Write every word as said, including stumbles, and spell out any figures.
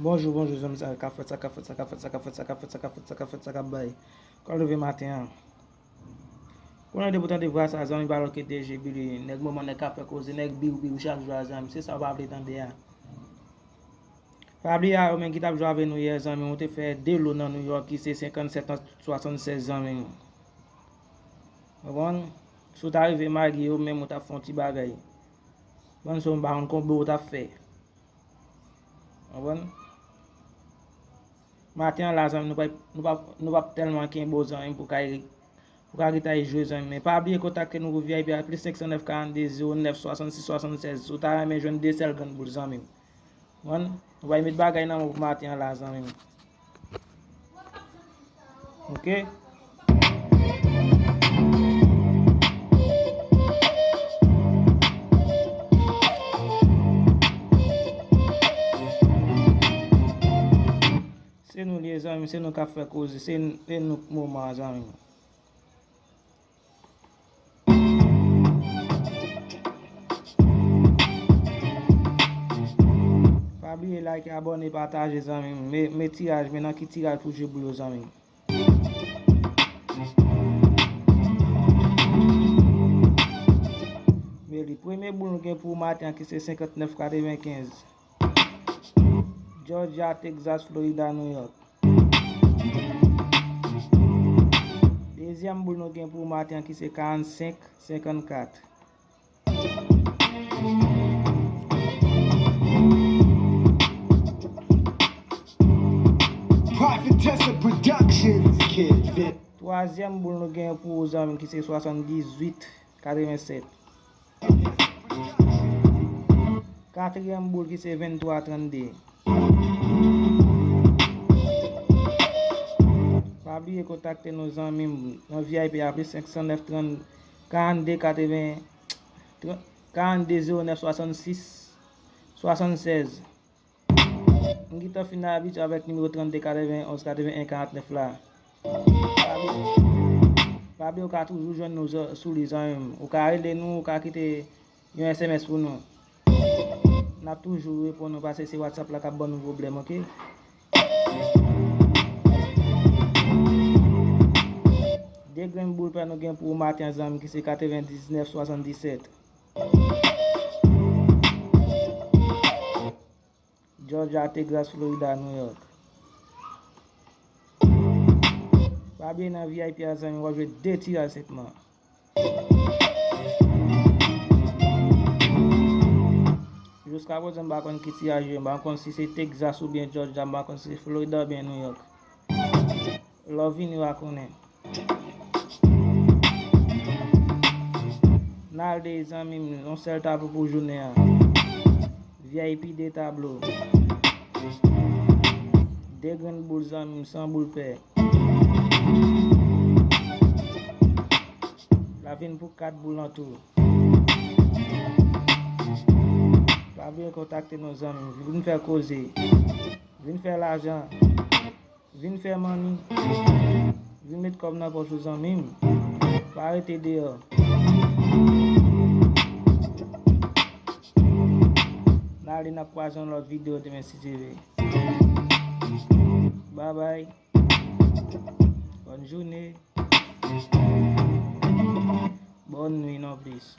Bonjou, bonjou, zanmi, sa k ap fèt, sa k ap fèt, sa k ap fèt, sa k ap fèt, sa k ap fèt, sa k ap fèt, sa k ap fèt, sa k ap bay. Kò leve maten an. Konnen depi w tande vwa sa, zanmi, pa lòt ke D J Billy, nèg Momon, nèg k ap fè koze, nèg biw biw chak jou a, zanmi, se sa w pa vle tande a. Pa bliye a, yo menm ki t ap jwe avè nou yè, zanmi, ou te fè de lo nan New York, ki se senkannsèt an swasannsèz, zanmi. Konprann? Si w ta rive magi yo, menm ou t ap fè yon ti bagay. Konprann, se yon pa konn konbo ou t ap fè. Konprann? Maten an la, zanmi, nou pa, nou pa, nou p ap tèlman kenbe w, zanmi, pou kay, pou ka ret al jwe, zanmi. Men pa bliye kontakte nou pou V I P a, plis senk san nèf, karannde, zewo nèf, swasannsis, swasannsenz. Si w ta renmen jwenn de sèl grenn boul, zanmi m. Konprann? Nou pral met bagay nan men w pou maten an la, zanmi m. Oke? Se nou li ye, zanmi, se nou k ap fè koze, se, se nou k moman an, zanmi. Pa bliye like, abòne, pataje, zanmi m. Men, men tiraj, men nan ki tiraj pou jwe boul yo, zanmi m. Men li, premye boul nou gen pou maten an ki se senkantnèf katrevenkenz. Georgia, Texas, Florida, New York. Dezyèm boul nou gen pou maten an ki se karannsenk senkannkat. Prophetess of Productions, kid. Twazyèm boul nou gen pou ou, zanmi, ki se swasanndizwit katrevensèt. Katriyèm boul ki se venntwa trannde. Pa bliye kontakte nou, zanmi m, nan V I P a, plis senk san nèf, trant, karannde, katreven, tran-, karannde, zewo nèf, swasannsis, swasannsèz. M gentan fin abitye avèk nimewo trannde, katrevenonz, katreven en, karantnèf la. Pa bliye, pa bliye ou ka toujou jwenn nou zo-, sou li, zanmi m. Ou ka rele nou, ou ka kite yon S M S pou nou. N ap toujou reponn nou, paske se WhatsApp la k ap ban nou pwoblèm, oke? De grenn boul pè nou gen pou maten an, zanmi, ki se katrevendiznèf swasanndisèt. Georgia, Texas, Florida, New York. Pa bliye nan V I P a, zanmi, w ap jwe de tiraj senpman. Jiska prezan, m pa konn ki tiraj yo ye, m pa konn si se Texas oubyen Georgia, m pa konn si se Florida oubyen New York. Lè w vini, w a konnen. N al de zanmi m, yon sèl tablo pou jounen an. V I P de tablo. De grenn boul, zanmi m, san boul pè. L ap vin pou kat boul an tou. Pa bliye kontakte nou, zanmi m. Vin fè koze. Vin fè lajan. Vin fè manmi. Vin met kòb nan pòch ou, zanmi m. Pa rete deyò. N ale, n ap kwaze yon lòt videyo demen si Dye vle. Babay. Bòn jounen. Bòn nwi non plis.